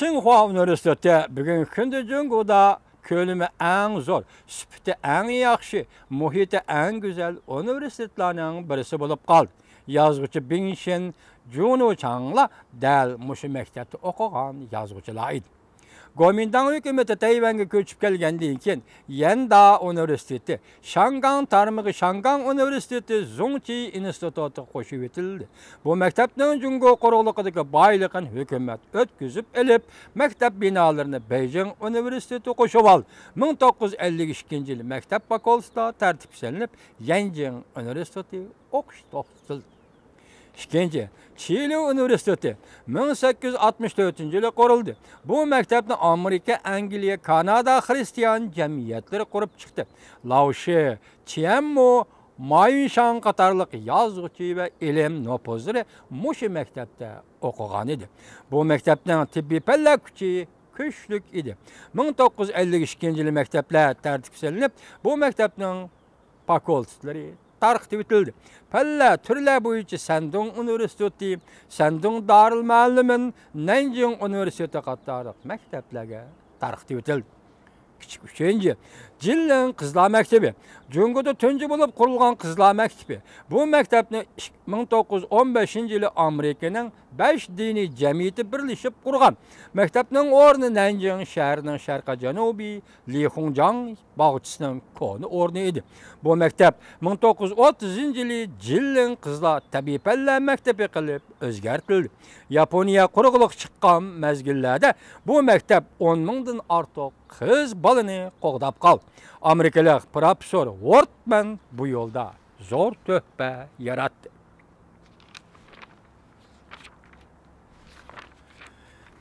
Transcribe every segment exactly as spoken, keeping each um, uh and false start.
چىڭخۇا ئۇنىۋېرسىتېتى بۈگۈنكى كۈندە جۇڭگودا كۆلىمى ئەڭ زور، سۈپىتى ئەڭ ياخشى، مۇھىتى ئەڭ گۈزەل ئۇنىۋېرسىتېتلارنىڭ بىرسى بولۇپ قالدى. يازغۇچى بىڭ شىن، جۇنۇ چاڭلار دەل مۇشۇ مەكتەپتە ئوقۇغان يازغۇچىلار ئىدى. گومىنداڭ ھۆكۈمىتى تەيۋەنگە كۆچۈپ كەلگەندىن كېيىن، يەندا ئۇنىۋېرسىتېتى شاڭگاڭ تارمىقى شاڭگاڭ ئۇنىۋېرسىتېتى زۇڭچى ئىنستىتۇتىغا قوشۇۋېتىلدى. بۇ مەكتەپنىڭ جۇڭگو قۇرۇقلۇقىدىكى بايلىقىنى ھۆكۈمەت ئۆتكۈزۈپ ئېلىپ، مەكتەپ بىنالىرىنى بېيجىڭ ئۇنىۋېرسىتېتىغا قوشۇۋالدى. مىڭ توققۇز يۈز ئەللىك ئىككىنچى يىلى مەكتەپ فاكۇلتېتلار تەرتىپكە سېلىنىپ، يەنجىڭ ئۇنىۋېرسىتېتى ئوقۇش توختىتىلدى. ئىككىنچى، چىلى ئۇنىۋېرسىتېتى مىڭ سەككىز يۈز ئاتمىش تۆتىنچى يىلى قۇرۇلدى. بۇ مەكتەپنى ئامېرىكا، ئەنگلىيە، كانادا خىرىستىيان جەمئىيەتلىرى قۇرۇپ چىقتى. لاۋشى، چيەنمو، مايۈنشاڭ قاتارلىق يازغۇچى ۋە ئىلىم نوپۇزلىرى مۇشۇ مەكتەپتە ئوقۇغان ئىدى. بۇ مەكتەپنىڭ تېببىي پەنلەر كۈچى كۈچلۈك ئىدى. مىڭ توققۇز يۈز ئەللىك ئىككىنچى يىلى مەكتەپلەر تەرتىپكە سېلىنىپ، بۇ مەكتەپنىڭ فاكۇلتېتلىرى تارقىتىۋېتىلدى. پەنلەر، تۈرلەر بويىچە سەندۇڭ ئۇنىۋېرسىتېتى، سەندۇڭ دارىلمۇئەللىمىن، نەنجىڭ ئۇنىۋېرسىتېتى قاتارلىق مەكتەپلەرگە تارقىتىۋېتىلدى. كىچىك ئۈچىنچى، جىنلىڭ قىزلار مەكتىپى. جۇڭگودا تۇنجى بولۇپ قۇرۇلغان قىزلار مەكتىپى. بۇ مەكتەپنى ئىك-، مىڭ توققۇز يۈز ئون بەشىنچى يىلى ئامېرىكىنىڭ بەش دىنىي جەمئىيىتى بىرلىشىپ قۇرغان. مەكتەپنىڭ ئورنى نەنجىڭ شەھىرىنىڭ شەرقىي جەنۇبىي لىخۇڭجاڭ باغچىسىنىڭ كونا ئورنى ئىدى. بۇ مەكتەپ مىڭ توققۇز يۈز ئوتتۇزىنچى يىلى جىنلىڭ قىزلار تەبىئىي پەنلەر مەكتىپى قىلىپ ئۆزگەرتىلدى. ياپونىيە قۇرۇقلۇققا چىققان مەزگىللەردە بۇ مەكتەپ ئون مىڭدىن ئارتۇق قىز بالىنى قوغداپ قالدى. ئامېرىكىلىق پروفېسسور ۋورتمەن بۇ يولدا زور تۆھپە ياراتتى.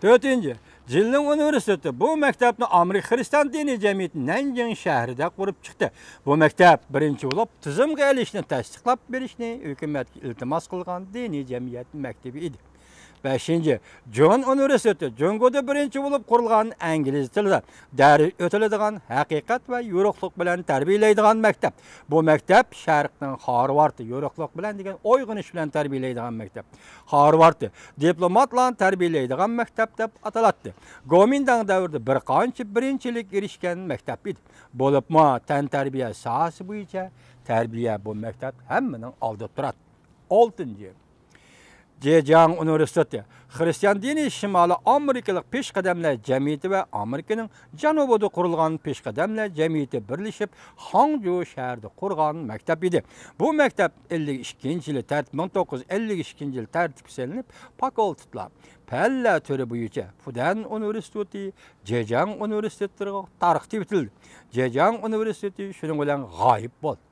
تۆتىنچى، جىنلىڭ ئۇنىۋېرسىتېتى بۇ مەكتەپنى ئامېرىكا خىرىستىيان دىنىي جەمئىيىتى نەنجىڭ شەھىرىدە قۇرۇپ چىقتى. بۇ مەكتەپ بىرىنچى بولۇپ تىزىمغا ئېلىشنى تەستىقلاپ بېرىشنى ھۆكۈمەتكە ئىلتىماس قىلغان دىنىي جەمئىيەت مەكتىپى ئىدى. بەشىنچى، جون ئۇنىۋېرسىتېتى جۇڭگودا بىرىنچى بولۇپ قۇرۇلغان ئىنگلىز تىلىدا دەرس ئۆتۈلىدىغان ھەقىقەت ۋە يورۇقلۇق بىلەن تەربىيەلەيدىغان مەكتەپ. بۇ مەكتەپ شەرقنىڭ خارۋاردى، يورۇقلۇق بىلەن دېگەن ئويغىنىش بىلەن تەربىيەلەيدىغان مەكتەپ. خارۋاردى، دىپلوماتلارنى تەربىيەلەيدىغان مەكتەپ دەپ ئاتىلاتتى. گومىنداڭ دەۋرىدە بىر قانچە بىرىنچىلىككە ئېرىشكەن مەكتەپ ئىدى. بولۇپمۇ تەنتەربىيە ساھەسى بويىچە تەربىيە بۇ مەكتەپ ھەممىنىڭ ئالدىدا تۇراتتى. ئالتىنچى، جېجياڭ ئۇنىۋېرسىتېتى، خىرىستىيان دىنىي شىمالىي ئامېرىكىلىق پېشقەدەملەر جەمئىيىتى ۋە ئامېرىكىنىڭ جەنۇبىدا قۇرۇلغان پېشقەدەملەر جەمئىيىتى بىرلىشىپ، خاڭجۇ شەھىرىدە قۇرغان مەكتەپ ئىدى. بۇ مەكتەپ ئەللىك ئىككىنچى يىلى تەرتىپ، مىڭ توققۇز يۈز ئەللىك ئىككىنچى يىلى تەرتىپكە سېلىنىپ، فاكۇلتېتلار، پەنلەر تۈرى بويىچە فۇدەن ئۇنىۋېرسىتېتى، جېجياڭ ئۇنىۋېرسىتېتلىرىغا تارقىتىۋېتىلدى. جېجياڭ ئۇنىۋېرسىتېتى شۇنىڭ بىلەن غايىب بولدى.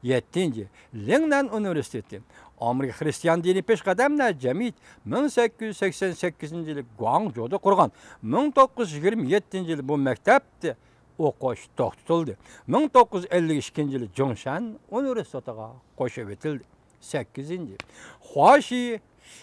يەتتىنچى، لىڭنەن ئۇنىۋېرسىتېتى. ئامېرىكا خىرىستىيان دىنىي پېشقەدەملەر جەمئىيىتى مىڭ سەككىز يۈز سەكسەن سەككىزىنچى يىلى گۇاڭجۇدا قۇرغان. مىڭ توققۇز يۈز يىگىرمە يەتتىنچى يىلى بۇ مەكتەپتە ئوقۇش توختىتىلدى. مىڭ توققۇز يۈز ئەللىك ئىككىنچى يىلى جۇڭشەن ئۇنىۋېرسىتېتىغا قوشۇۋېتىلدى. سەككىزىنچى، خۇاشى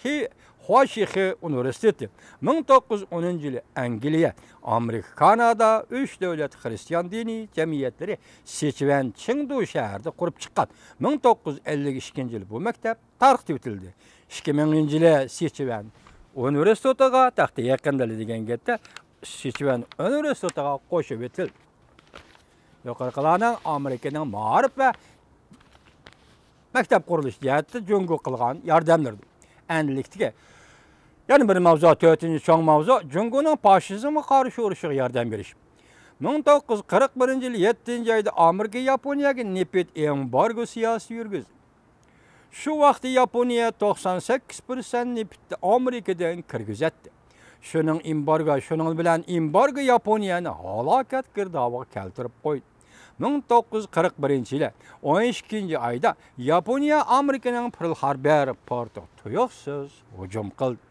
خى-، خۇاشىخې ئۇنىۋېرسىتېتى. مىڭ توققۇز يۈز ئونىنچى يىلى ئەنگلىيە، ئامېرىكا، كانادا ئۈچ دۆلەت خىرىستىيان دىنىي جەمئىيەتلىرى سىچۈەن چىڭدۇ شەھىرىدە قۇرۇپ چىققان. مىڭ توققۇز يۈز ئەللىك ئىككىنچى يىلى بۇ مەكتەپ تارقىتىۋېتىلدى. ئىككى مىڭىنچى يىلى سىچۈەن ئۇنىۋېرسىتېتىغا، تەختە يېقىندىلا دېگەن گەپتە، سىچۈەن ئۇنىۋېرسىتېتىغا قوشۇۋېتىلدى. يۇقىرىقىلارنىڭ ئامېرىكىنىڭ مائارىپ ۋە مەكتەپ قۇرۇلۇش جەھەتتە جۇڭگو قىلغان ياردەملىرىدۇر. ئەنلىكتىكى يەنە بىر ماۋزۇ، تۆتىنچى چوڭ ماۋزۇ، جۇڭگونىڭ پاشىزمغا قارشى ئۇرۇشىغا ياردەم بېرىش. مىڭ توققۇز يۈز قىرىق بىرىنچى يىلى يەتتىنچى ئايدا ئامېرىكا ياپونىيەگە نېفىت ئېمبارگو سىياسىتى يۈرگۈزدى. شۇ ۋاقىتتا ياپونىيە توقسان سەككىز پىرسەنت نېفىتنى ئامېرىكىدىن كىرگۈزەتتى. شۇنىڭ ئېمبارگو، شۇنىڭ بىلەن ئېمبارگو ياپونىيەنى ھالاكەت گىردابىغا كەلتۈرۈپ قويدى. مىڭ توققۇز يۈز قىرىق بىرىنچى يىلى ئون ئىككىنچى ئايدا ياپونىيە ئامېرىكىنىڭ پېرل ھاربور پورتىغا تۇيۇقسىز ھۇجۇم قىلدى.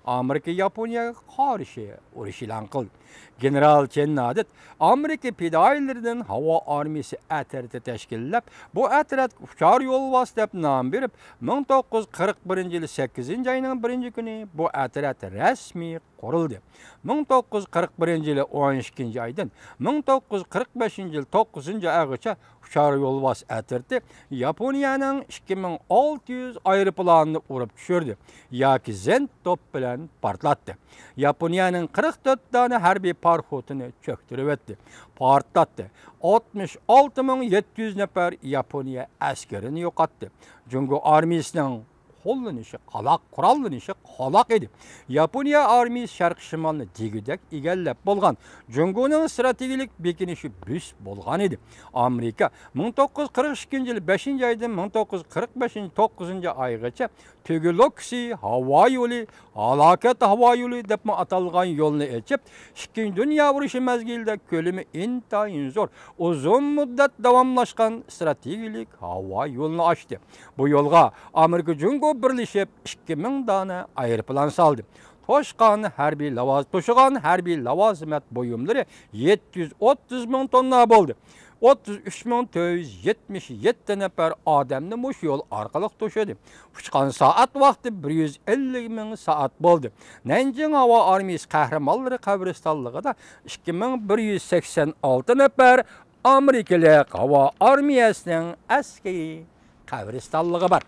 ئامېرىكا ياپونىيەگە قارشى ئۇرۇش ئېلان قىلدى. گېنېرال چېننادىت ئامېرىكا پىدائىيلىرىدىن ھاۋا ئارمىيىسى ئەترىتى تەشكىللەپ، بۇ ئەترەتكە ئۇچار يولۋاس دەپ نام بېرىپ، مىڭ توققۇز يۈز قىرىق بىرىنچى يىلى سەككىزىنچى ئاينىڭ بىرىنچى كۈنى بۇ ئەترەت رەسمىي قۇرۇلدى. مىڭ توققۇز يۈز قىرىق بىرىنچى يىلى ئون ئىككىنچى ئايدىن مىڭ توققۇز يۈز قىرىق بەشىنچى يىل توققۇزىنچى ئايغىچە ئۇچار يولۋاس ئەترىتى ياپونىيەنىڭ ئىككى مىڭ ئالتە يۈز ئايروپىلانىنى ئۇرۇپ چۈشۈردى ياكى زەن توپ بىلەن پارتلاتتى. ياپونىيەنىڭ قىرىق تۆت دانە ھەربىي پاراخوتىنى چۆكتۈرۈۋەتتى، پارتلاتتى. ئاتمىش ئالتە مىڭ يەتتە يۈز نەپەر ياپونىيە ئەسكىرىنى يوقاتتى. جۇڭگو ئارمىيىسىنىڭ قوللىنىشى قالاق، قوراللىنىشى قالاق ئىدى. ياپونىيە ئارمىيىسى شەرقىي شىمالنى دېگۈدەك ئىگىلەپ بولغان، جۇڭگونىڭ ستراتېگىيىلىك بېكىنىشى بۈس بولغان ئىدى. ئامېرىكا مىڭ توققۇز يۈز قىرىق ئىككىنچى يىل بەشىنچى ئايدىن مىڭ توققۇز يۈز قىرىق بەشىنچى توققۇزىنچى ئايغىچە تۆگە لوكسى ھاۋا يولى، ھالاكەت ھاۋا يولى دەپمۇ ئاتالغان يولنى ئېچىپ، ئىككىنچى دۇنيا ئۇرۇشى مەزگىلىدە كۆلىمى ئىنتايىن زور، ئۇزۇن مۇددەت داۋاملاشقان ستراتېگىيىلىك ھاۋا يولىنى ئاچتى. بۇ يولغا ئامېرىكا جۇڭگو بىرلىشىپ ئىككى مىڭ دانە ئايروپىلان سالدى. توشقان ھەربىي لاۋاز-، توشۇغان ھەربىي لازىمەت بۇيۇملىرى يەتتە يۈز ئوتتۇز مىڭ توننا بولدى. ئوتتۇز ئۈچ مىڭ تۆت يۈز يەتمىش يەتتە نەپەر ئادەمنى مۇشۇ يول ئارقىلىق توشۇدى. ئۇچقان سائەت ۋاقتى بىر يۈز ئەللىك مىڭ سائەت بولدى. نەنجىڭ ھاۋا ئارمىيىسى قەھرىمانلىرى قەبرىستانلىقىدا ئىككى مىڭ بىر يۈز سەكسەن ئالتە نەپەر ئامېرىكىلىق ھاۋا ئارمىيەسىنىڭ ئەسكىرىي قەبرىستانلىقى بار.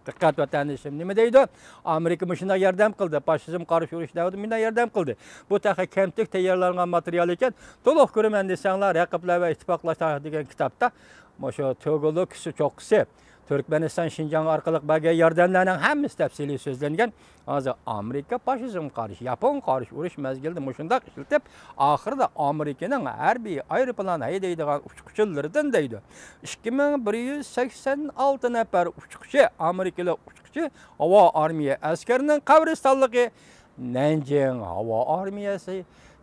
دىققەت ۋەتەندىشىم، نېمە دەيدۇ؟ ئامېرىكا مۇشۇنداق ياردەم قىلدى، فاشىزمغا قارشى ئۇرۇش دەۋرىدە مۇنداق ياردەم قىلدى. بۇ تېخى كەمتۈك تەييارلانغان ماتېرىيال ئىكەن، تولۇق كۆرىمەن دېسەڭلار، رەقىبلەر ۋە ئىتتىپاقلاشلار دېگەن كىتابتا مۇشۇ تۆگە لوكسى چوققىسى، تۈركمەنىستان شىنجاڭ ئارقىلىق بەرگەن ياردەملەرنىڭ ھەممىسى تەپسىلىي سۆزلەنگەن. ھازىر ئامېرىكا فاشىزمغا قارشى، ياپونغا قارشى ئۇرۇش مەزگىلىدە مۇشۇنداق ئىشلىتىپ، ئاخىرىدا ئامېرىكىنىڭ ھەربىي ئايروپىلان ھەيدەيدىغان ئۇچقۇچىلىرىدىن دەيدۇ. ئىككى مىڭ بىر يۈز سەكسەن ئالتە نەپەر ئۇچقۇچى، ئامېرىكىلىق ئۇچقۇچى ھاۋا ئارمىيە ئەسكىرىنىڭ قەبرىستانلىقى نەنجىڭ ھاۋا ئارمىيەسى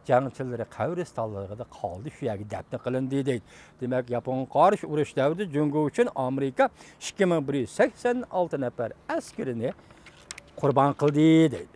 جەڭچىلىرى قەبرىستانلىقىدا قالدى، شۇ يەرگە دەپنە قىلىندى دەيدۇ. دېمەك، ياپونغا قارشى ئۇرۇش دەۋرىدە جۇڭگو ئۈچۈن ئامېرىكا ئىككى مىڭ بىر يۈز سەكسەن ئالتە نەپەر ئەسكىرىنى قۇربان قىلدى دەيدۇ.